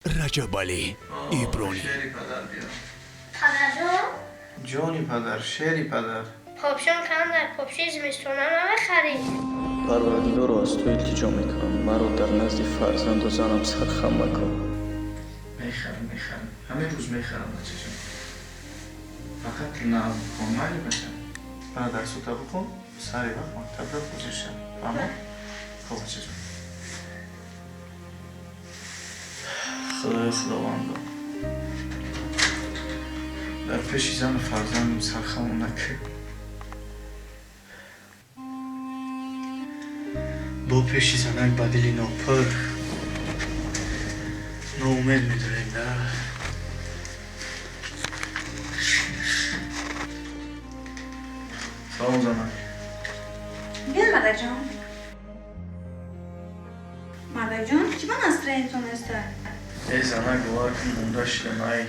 Раҷабалӣ Иброни. Шери падар, биё. Падарҷон. Ҷони падар, шери падар. Попшон канда, попши зимистона намехарӣ? Парвардигоро, аз ту илтиҷо мекунам, маро дар назди фарзанду занам сархам макун. Мехарам, мехарам, ҳамин рӯз мехарам, бачаҷон. Фақат нав бихон, майли, бачам? Баъд дарсота бихон, сари вақт мактаб рафт, ҳозир шав. Фаҳмо? Хоб, бачаҷон. Худоё, худовандо, дар пеши зану фарзандам сархамон накӣ. Бо пеши занак ба дили нопур ноумед медорем да. Салом, занак. Биё, мардакҷон. Мардакҷон, чӣ ба настроение тон неста? Эй, занак, бовар кун, монда шудам. Ай,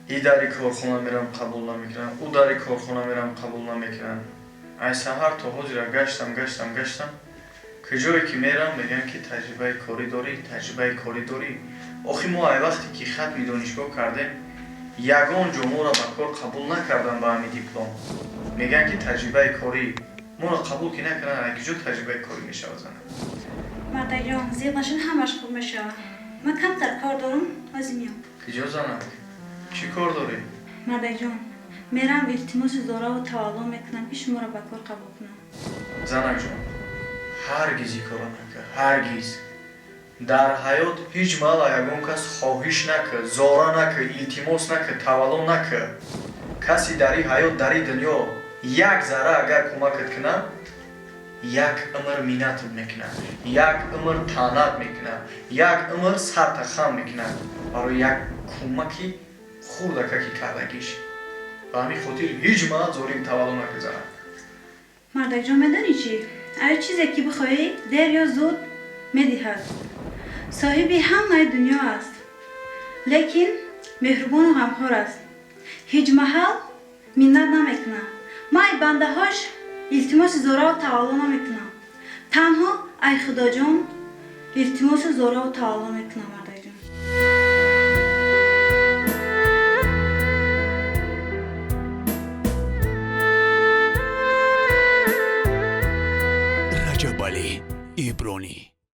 и дари корхона мерам, қабул намекунам, ӯ дари корхона мерам, қабул намекунам. Ай саҳар то ҳозира гаштам, гаштам, гаштам. Куҷое ки мерам, мегӯянд, ки таҷрибаи корӣ дорӣ, таҷрибаи корӣ дорӣ. Охи мо ай вақте ки хатми донишгоҳ кардем, ягон ҷо моро ба кор қабул накардан ба ҳамин диплом. Мегӯянд, ки таҷрибаи корӣ. Моро қабул ки накарданд, ай куҷо таҷрибаи корӣ мешавад, занак? Мардакҷон, зиқ нашин, ҳамаш хуб мешавад. Ман камтар кор дорам, ҳозир меям. Куҷо, занак? Чӣ кор дорӣ? Мардакҷон, мерам, илтимоси зораву тавалло мекунам, ки шуморо ба кор қабул кунам. Занакҷон, ҳаргиз ин корро накар, ҳаргиз. Дар ҳаёт ҳеҷ маҳал ягон кас хоҳиш накар, зора накар, илтимос накар, тавалло накар. Касе дар ин ҳаёт, дар ин дунё як зарра агар кӯмакат кунад, як умр миннатат мекунад, як умр таънат мекунад, як умр сарта хам мекунад барои як кӯмаки хурдакаки кардагиш. Ба ҳамин хотир ҳеҷ маҳал зорим тавалло накар, занак. Мардакҷон, медонӣ чӣ? Ай чизе ки бихоҳӣ, дер ё зуд медиҳад. Соҳиби ҳамаи дунё аст, лекин меҳрубону ғамхор аст. Ҳеҷ маҳал миннат намекунад. Ман ай бандаҳош илтимоси зораву тавалло намекунам. Танҳо ай Худоҷон илтимоси зораву тавалло мекунам.